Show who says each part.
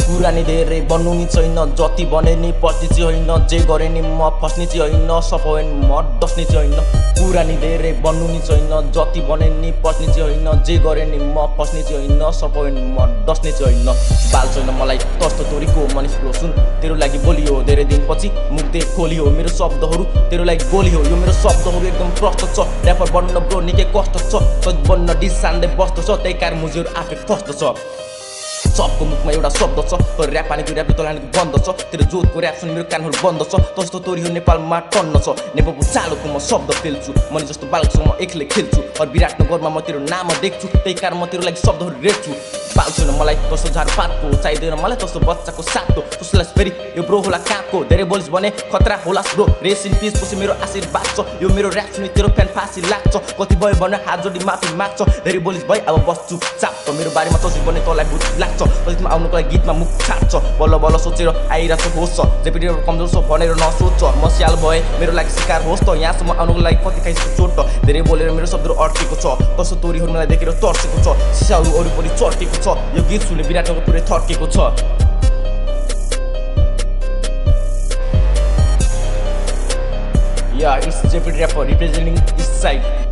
Speaker 1: कुरा नि धेरै बन्नु नि छैन जति भने नि पस्ने चाहिँ होइन जे गरे नि म फस्ने चाहिँ होइन सफल म डस्ने चाहिँ होइन कुरा नि धेरै बन्नु नि छैन जति भने नि पस्ने चाहिँ होइन जे गरे नि म फस्ने चाहिँ होइन सफल म डस्ने चाहिँ होइन बाल छैन मलाई तस्तो तोरीको मनिसको सुन तेरो लागि बोलियो धेरै दिनपछि मुक्ति खोलियो मेरो शब्दहरू तेरो लागि गोलियो यो मेरो शब्दहरू एकदम प्रष्ट छ र्यापर बन्न ब्रो निकै कष्ट छ सज बन्न डिसान्दै बस्दो छ त्यही कारण मुजुर आफै फस्दो छ सबको मुखमा एउटा शब्द छ तर र्याप हानेको र्यापले तलानेको बन्द छ तेरो जोतको र्याप सुनि मेरो कानहरू बन्द छ तस्तो तोरीहरू नेपालमा टन्न छ नेपालको चालोको म शब्द फेल्छु मनि जस्तो बालकसँग म एक्लै खेल्छु हर विराटनगरमा म तेरो नाम देख्छु त्यही कारण म तेरो लागि शब्दहरू रेख्छु बाल छैन मलाई तस्तो झारपातको चाहिँदैन मलाई तस्तो बच्चाको सातो उसलाई फेरि यो ब्रो होला काँको धेरै बोलिस् भने खतरा होला ब्रो रेस इन पिस पछि मेरो आशीर्वाद छ यो मेरो र्याप सुनि तेरो फ्यान फाँसी लाग्छ कति भयो भने हात जोडी माफी माग्छ धेरै बोलिस् भई अब बस्छु चाप मेरो बारेमा तस्बिर बन्ने तँलाई भुत लाग्छ पछिमा आउनुको लागि गीतमा मुख छाड्छ बल्ल बल्ल सोचेर आइरहेको होस् छ जेपिडी कमजोर छ भनेर नसोच म स्याल भए मेरो लागि शिकार होस् त यहाँसम्म आउनुको लागि कति खाइसको चोट धेरै बोलेर मेरो शब्दहरू अड्केको छ कस्तो तोरीहरू मलाई देखेर तर्सेको छ सिसाहरू वरिपरि चर्केको छ यो गीत सुने विराटको पुरै थर्केको छ Yeah, it's Jeffrey Rapper representing East Side.